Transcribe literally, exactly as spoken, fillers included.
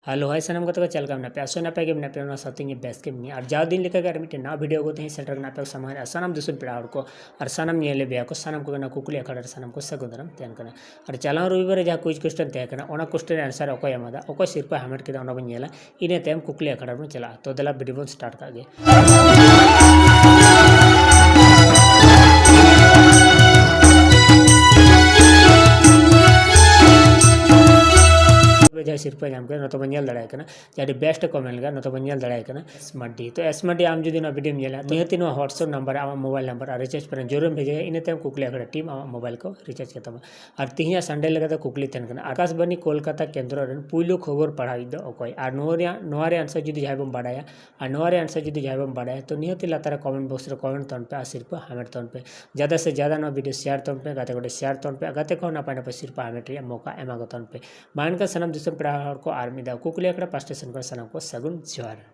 Hello, ᱦᱟᱭ ᱥᱟᱱᱟᱢ ᱜᱟᱛᱮ ᱠᱚ, ᱪᱮᱫ ᱞᱮᱠᱟ ᱢᱮᱱᱟᱜ ᱯᱮᱭᱟ? ᱟᱥᱚᱜ ᱱᱟᱯᱟᱭ ᱜᱮ ᱢᱮᱱᱟᱜ ᱯᱮᱭᱟ, ᱚᱱᱟ ᱥᱟᱶᱛᱮ ᱤᱧ ᱵᱮᱥ ᱜᱮ ᱢᱮᱱᱟᱹᱧᱟ᱾ ᱟᱨ ᱡᱟᱣ ᱫᱤᱱ ᱞᱮᱠᱟ ᱜᱮ ᱟᱨ ᱢᱤᱫᱴᱮᱱ ᱱᱟᱣᱟ ᱵᱷᱤᱰᱤᱭᱳ ᱟᱹᱜᱩ ᱛᱮ ᱤᱧ ᱥᱮᱴᱮᱨ ᱠᱟᱱᱟ ᱟᱯᱮ ᱠᱚ ᱥᱟᱢᱟᱝ ᱨᱮ᱾ ᱟᱨ ᱥᱟᱱᱟᱢ ᱫᱤᱥᱚᱢ ᱯᱮᱲᱟ ᱦᱚᱲ ᱠᱚ ᱟᱨ ᱥᱟᱱᱟᱢ ᱧᱮᱞᱮᱫ ᱯᱮᱭᱟ ᱠᱚ, ᱥᱟᱱᱟᱢ ᱠᱚᱜᱮ ᱱᱚᱣᱟ ᱠᱩᱠᱞᱤ ᱟᱠᱷᱲᱟ ᱨᱮ ᱥᱟᱱᱟᱢ ᱠᱚ ᱥᱟᱹᱜᱩᱱ ᱫᱟᱨᱟᱢ ᱛᱟᱦᱮᱱ ᱠᱟᱱᱟ᱾ ᱟᱨ ᱪᱟᱞᱟᱣ ᱨᱚᱵᱤᱵᱟᱨ ᱨᱮ ᱡᱟᱦᱟᱸ ᱠᱩᱭᱤᱡᱽ ᱠᱚᱥᱪᱮᱱ ᱛᱟᱦᱮᱸ ᱠᱟᱱᱟ, ᱚᱱᱟ ᱠᱚᱥᱪᱮᱱ ᱨᱮ ᱟᱱᱥᱟᱨ ᱚᱠᱚᱭ ᱮᱢᱟᱫᱟ, ᱚᱠᱚᱭ ᱥᱤᱨᱯᱟᱹ ᱦᱟᱢᱮᱴ ᱠᱮᱫᱟ, ᱚᱱᱟ ᱵᱚᱱ ᱧᱮᱞᱟ᱾ ᱤᱱᱟᱹ ᱛᱟᱭᱚᱢ ᱠᱩᱠᱞᱤ ᱟᱠᱷᱲᱟ ᱨᱮᱵᱚᱱ ᱪᱟᱞᱟᱜᱼᱟ᱾ ᱛᱚ ᱫᱮᱞᱟ, ᱵᱷᱤᱰᱤᱭᱳ ᱵᱚᱱ ᱥᱴᱟᱨᱴ ᱠᱟᱜ ᱜᱮ᱾ ᱡᱟᱦᱟᱸᱭ ᱥᱤᱨᱯᱟᱹ ᱧᱟᱢ ᱠᱮᱫᱟ, ᱱᱚᱛᱮ ᱵᱚᱱ ᱧᱮᱞ ᱫᱟᱲᱮᱭᱟᱜ ᱠᱟᱱᱟ᱾ ᱡᱟᱦᱟᱸᱭ ᱟᱹᱰᱤ ᱵᱮᱥᱴ ᱮ ᱠᱚᱢᱮᱱᱴ ᱞᱮᱫᱟ, ᱱᱚᱛᱮ ᱵᱚᱱ ᱧᱮᱞ ᱫᱟᱲᱮᱭᱟᱜ ᱠᱟᱱᱟ ᱮᱥ ᱢᱟᱨᱰᱤ᱾ ᱛᱚ ᱮᱥ ᱢᱟᱨᱰᱤ, ᱟᱢ ᱡᱩᱫᱤ ᱱᱚᱣᱟ ᱵᱷᱤᱰᱤᱭᱳᱢ ᱧᱮᱞᱟ, ᱱᱤᱦᱟᱹᱛ ᱱᱚᱣᱟ WhatsApp ᱱᱟᱢᱵᱟᱨ ᱨᱮ ᱟᱢᱟᱜ ᱢᱳᱵᱟᱭᱤᱞ ᱱᱟᱢᱵᱟᱨ ᱟᱨ ᱨᱤᱪᱟᱨᱡᱽ ᱯᱞᱟᱱ ᱡᱟᱹᱨᱩᱲᱮᱢ ᱵᱷᱮᱡᱟᱭᱟ᱾ ᱤᱱᱟᱹ ᱛᱟᱭᱚᱢ ᱠᱩᱠᱞᱤ ᱟᱠᱷᱲᱟ ᱴᱤᱢ ᱟᱢᱟᱜ ᱢᱳᱵᱟᱭᱤᱞ ᱠᱚ ᱨᱤᱪᱟᱨᱡᱽ ᱠᱟᱛᱟᱢᱟ᱾ ᱟᱨ ᱛᱤᱦᱤᱧᱟᱜ ᱥᱟᱱᱰᱮ ᱞᱮᱠᱟᱛᱮ ᱠᱩᱠᱞᱤ ᱛᱟᱦᱮᱱ ᱠᱟᱱᱟ, ᱟᱠᱟᱥᱵᱟᱱᱤ ᱠᱳᱞᱠᱟᱛᱟ ᱠᱮᱱᱫᱨᱚ ᱨᱮᱱ ᱯᱩᱭᱞᱩ ᱠᱷᱚᱵᱚᱨ ᱯᱟᱲᱦᱟᱣᱤᱡ ᱫᱚ ᱚᱠᱚᱭ? ᱟᱨ ᱱᱚᱣᱟ ᱨᱮᱭᱟᱜ, ᱱᱚᱣᱟ ᱨᱮᱭᱟᱜ ᱟᱱᱥᱟᱨ ᱡᱩᱫᱤ ᱡᱟᱦᱟᱸᱭ ᱵᱚᱱ ᱵᱟᱰᱟᱭᱟ, ᱟᱨ ᱱᱚᱣᱟ ᱨᱮᱭᱟᱜ ᱟᱱᱥᱟᱨ ᱡᱩᱫᱤ ᱡᱟᱦᱟᱸᱭ ᱵᱚᱱ ᱵᱟᱰᱟᱭᱟ, ᱛᱚ ᱱᱤᱦᱟᱹᱛ ᱞᱟᱛᱟᱨ ᱨᱮ ᱠᱚᱢᱮᱱᱴ ᱵᱚᱠᱥ ᱨᱮ ᱠᱚᱢᱮᱱᱴ ᱛᱟᱵᱚᱱ ᱯᱮ ᱟᱨ ᱥᱤᱨᱯᱟᱹ ᱦᱟᱢᱮᱴ ᱛᱟᱵᱚᱱ ᱯᱮ᱾ ᱡᱟᱫᱟ ᱥᱮ ᱡᱟᱫᱟ ᱱᱚᱣᱟ ᱵᱷᱤᱰᱤᱭᱳ ᱥᱮᱭᱟᱨ ᱛᱟᱵᱚᱱ ᱯᱮ, ᱜᱟᱛᱮ ᱠᱚᱴᱷᱮᱱ ᱥᱮᱭᱟᱨ ᱛᱟᱵᱚᱱ ᱯᱮ, ᱟᱨ ᱜᱟᱛᱮ ᱠᱚᱦᱚᱸ ᱱᱟᱯᱟᱭ ᱱᱟᱯᱟᱭ ᱥᱤᱨᱯᱟᱹ ᱦᱟᱢᱮᱴ ᱨᱮᱭᱟᱜ ᱢᱚᱠᱟ ᱮᱢᱟ ᱠᱚ ᱛᱟᱵᱚᱱ ᱯᱮ᱾ ᱢᱟ ᱮᱱᱠᱷᱟᱱ ᱥᱟᱱᱟᱢ ᱫᱤᱥᱚᱢ ᱯᱮᱲᱟ ᱦᱚᱲ ᱠᱚ ᱟᱨ ᱢᱤᱫ ᱫᱷᱟᱣ ᱠᱩᱠᱞᱤ ᱟᱠᱷᱲᱟ ᱯᱟᱥᱴᱟ ᱥᱮᱱ ᱠᱷᱚᱱ ᱥᱟᱱᱟᱢ ᱠᱚ ᱥᱟᱹᱜᱩᱱ ᱡᱚᱦᱟᱨ᱾